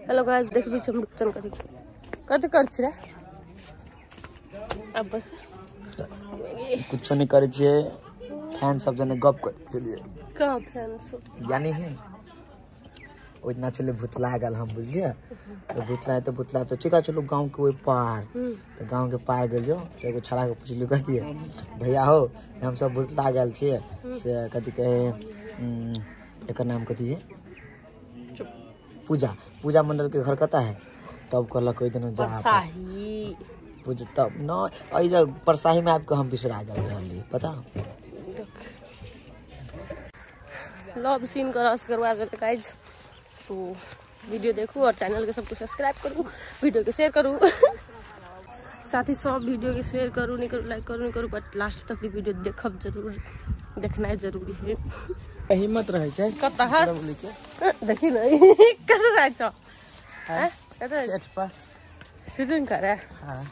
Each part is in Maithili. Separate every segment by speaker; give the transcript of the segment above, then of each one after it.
Speaker 1: हेलो गाइस देखबी छी हम रुपचन कथी कथी कर छी रे। अब बस
Speaker 2: कुछो नहीं करे छिए, फैन सब जने गप कर चलिए।
Speaker 1: कहाँ फैन सब
Speaker 2: यानी है ओतना चले भूतला गेल हम बुझलिए। तो भूतला तो भूतला तो चिका चलो गांव के ओइ पार। तो गांव के पार गेलियो तो एगो छड़ा के पुछलियो कथी भैया हो हम सब भूतला गेल छिए से कथी कहे एकर नाम कथी है पूजा, पूजा मंडल के घर कता है। तब कहलक ओइ दिन जा
Speaker 1: परसाही
Speaker 2: पूजा तब न एहि जग परसाही में आबि के हम बिसरा गेल रहली पता।
Speaker 1: लव सीन कर करवा गाइस। तो वीडियो देखू और चैनल के सबको सब्सक्राइब करू, वीडियो के शेयर करू, साथ ही सब वीडियो के शेयर करू, नहीं करू लाइक करू नहीं करू, बट लास्ट तक वीडियो देखब जरूर, देखना जरूरी है।
Speaker 2: हिम्मत रहे छै
Speaker 1: कतऽ देखी नहीं कतऽ जाइ छौ हैं कतऽ
Speaker 2: सेट पर
Speaker 1: शूटिंग करे।
Speaker 2: हां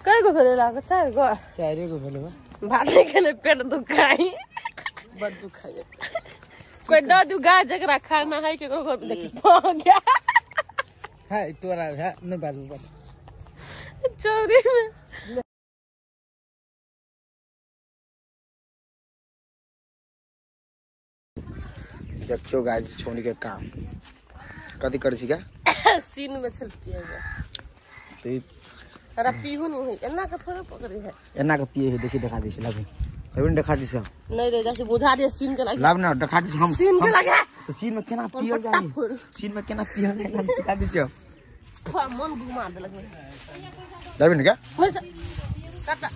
Speaker 1: कय गो भेलै लागत? चारि गो,
Speaker 2: चारि गो भेलै।
Speaker 1: भात नहीं खेने पेट दुखाई,
Speaker 2: बड़ दुखाई।
Speaker 1: कोई दऽ दू गाय जकरा खाना है केकरो घर में देखी भऽ गया
Speaker 2: है तोरा है नहीं बाजू बाजू
Speaker 1: चोरी में।
Speaker 2: देखियो गाइस छोड़ी के काम कथी करै छी का
Speaker 1: सीन में चलती है
Speaker 2: तो
Speaker 1: अरे पीहू नहीं है एना के थोड़े पकड़े है,
Speaker 2: एना के पिए है। देखी देखा दै छी लाबी कभी नहीं देखा दै छी
Speaker 1: नहीं रे जैसे बुझा दे सीन के लागे
Speaker 2: लाब ना देखा दै हम
Speaker 1: सीन के लागे
Speaker 2: तो सीन में केना पियल जाए, सीन में केना पियल जाए ना सिखा दै छी।
Speaker 1: थोड़ा मन घुमा देलक
Speaker 2: जाबी ने का
Speaker 1: काटा